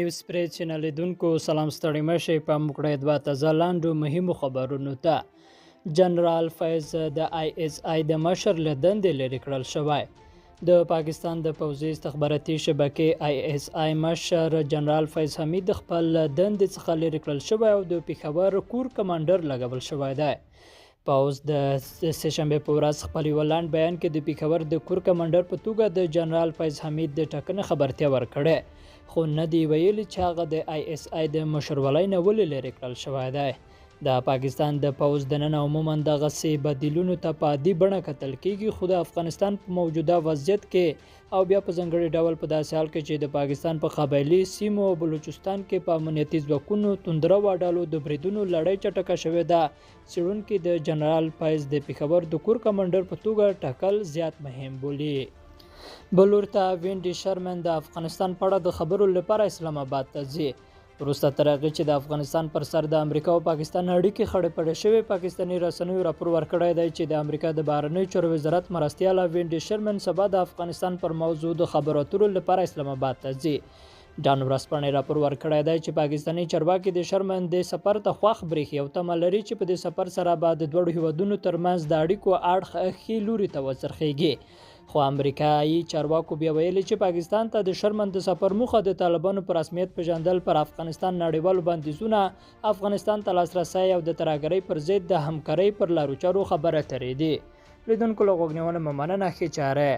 نیوز پرې چینل لیدونکو سلام، ستړي مه شئ. پام وکړئ دوه تازه لاندو مهمو خبرونو ته. جنرال فیض د آی اس آی د مشر له دندې لرې کړل شوی. د پاکستان د پوځي استخباراتي شبکې آی اس آی مشر جنرال فیض حمید خپل دندې څخه لرې کړل شوی او د پېښور کور کمانډر لګول شوی دی. پوځ د سې شنبې په ورځ خپل یوه لنډ بیان کې د پېښور د کور کمانډر په توګه د جنرال فیض حمید د ټاکنې خبرتیا ورکړې، خو نه دی ویلي چې هغه د آی اس آی د مشرولۍ نه ولې لرې کړل شوی دی. د پاکستان د پوځ دننه عموما دغسې بدیلونو ته په عادي بڼه کتل کیږي، خو د افغانستان په موجوده وضعیت کې او بیا په ځانګړي ډول په داسې حال کې چې د پاکستان په قبایلي سیمو او بلوچستان کې په امنیتي ځواکونو تندروه ډلو د بریدونو لړۍ چټکه شوې ده، څېړونکي د جنرال فیض د پېښور د کور کمانډر په توګه ټاکل زیات مهم بولي. بل لور ته وینډي شرمن د افغانستان په اړه د خبرو لپاره اسلام آباد ته ځي. وروسته تر هغې چې د افغانستان پر سر د امریکا او پاکستان اړیکې خړې پړې شوې، پاکستاني رسنیو راپور ورکړی دی چې د امریکا د بهرنیو چارو وزارت مرستیاله وینډي شرمن سبا د افغانستان پر موضوع د خبرو اترو لپاره اسلام آباد ته ځي. ډان ورځپاڼې راپور ورکړی دی چې پاکستاني چارواکي د شرمن دې سفر ته خوښ برېښي او تمه لري چې په دې سفر سره به د دواړو هیوادونو ترمنځ د اړیکو اړخ ښې لوري ته وڅرخیږي. خو امریکایي چارواکو بیا ویلي چې پاکستان ته د شرمن د سفر موخه د طالبانو پر رسمیت پېژندل، پر افغانستان نړیوالو بندیزونه، افغانستان ته لاسرسی او د ترهګرۍ پر ضد د همکارۍ پر لارو چارو خبرې اترې دي. لیدونکو له غوږ نیونې مو مننه. ښې چارې.